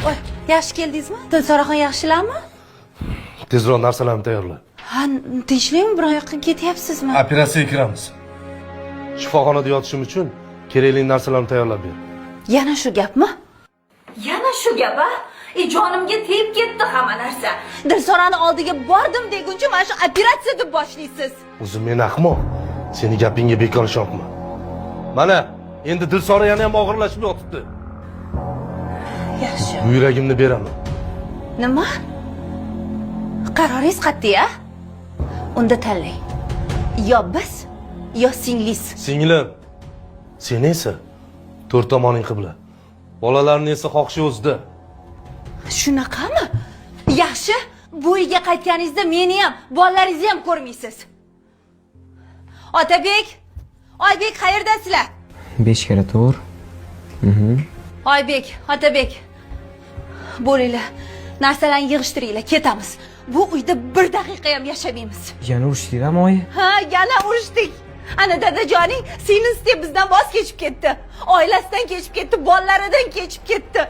Voy, yaxshi keldingizmi? Dilsoraxon yaxshilarmi? Tezroq narsalarni tayyorla. Ha, tinchlikmi? Biron yoqqa ketyapsizmi? Operatsiyaga kiramiz. Shifoxonada yotishim uchun kerakli narsalarni tayyorlab ber. Yana shu gapmi? Yana shu gap, a? Jonimga tegib ketdi hamma narsa. Dilsorani oldiga bordim deguncha mana shu operatsiya deb boshlaysiz. O'zim men ahmoq. Seni gapingga bekor ishonma. Mana, endi Dilsora yana ham og'irlashib yotibdi. Yaxshi. Buyragimni beraman. Nima? Qaroringiz qat'iy, a? Unda tanlang. Yo biz, yo singlis. Singlim, seni esa to'rt tomoning qibla. Bolalarni esa xohishi o'zida. Shunaqami? Yaxshi, bu uyga qaytganingizda meni ham, bolalaringizni ham ko'rmaysiz. Otabek, Oybek qayerdasizlar? 5 karra 4. Oybek, Otabek. Bo'linglar. Narsalarni yig'ishtiringlar, ketamiz. Bu uyda bir daqiqa ham yashamaymiz. Yana urushdinglarmi oyi? Ha, yana urushdik. Ana dadajoning singlisi deb bizdan voz kechib ketdi. Oilasidan kechib ketdi, bolalaridan kechib ketdi.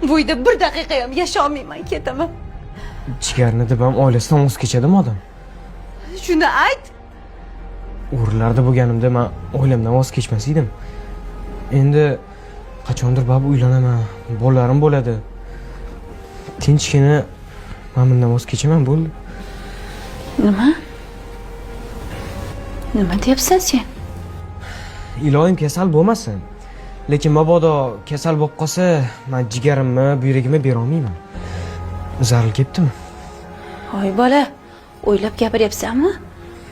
Bu uyda bir daqiqa ham yasholmayman, ketaman. Jigarni deb ham oilasidan voz kechadimi odam? Shuni ayt. O'rinlarda bo'lganimda men oilamdan voz kechmas edim. Endi qachondir baribir uylanaman, bolalarim bo'ladi. Tinchgina men bundan voz kechaman, bo'ldi. Nima? Nima deyapsan sen? Iloyim kasal bo'lmasin. Lekin mabodo kasal bo'lib qolsa, men jigarimni, buyragimni bera olmayman. Zaril ketdimi? Voy bola, o'ylab gapiryapsanmi?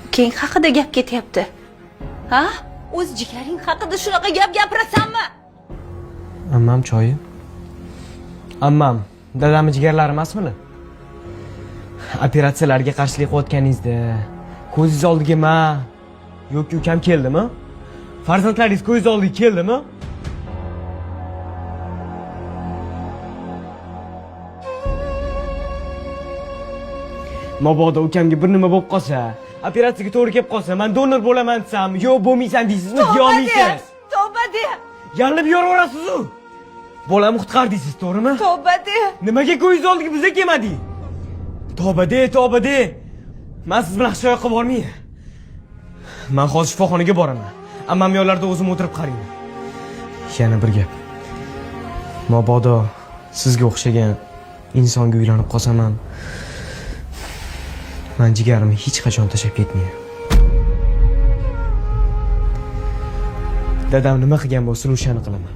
Ukang haqida gap ketyapti. Ha? O'z jigaring haqida shunaqa gap gapirasanmi? Ammam choyi. Ammam, dadamni jigarlari emasmi? Operatsiyalarga qarshilik qilayotganingizda ko'zingiz oldiga ma yoki ukam keldimi? Farzandlaringiz ko'zingiz oldiga keldimi? Mabodo ukamga bir nima bo'lib qolsa, operatsiyaga to'g'ri kelib qolsa, men donor bo'laman desam, yo'q bo'lmaysan deysizmi, deya olmaysiz. Tavba de. Yalinib yoraverasiz-u. Bolamni qutqar deysiz, to'g'rimi? Tavba de. Nimaga ko'zingiz oldiga biza kelmadik? Tavba de, tavba de. Men siz bilan hech yoqqa bormayman. Men hozir shifoxonaga boraman. Ammam yonlarida o'zim o'tirib qarayman. Yana bir gap. Mabodo sizga o'xshagan insonga uylanib qolsam ham, men jigarimni hech qachon tashlab ketmayman. Dadam nima qilgan bo'lsa, o'shani qilaman.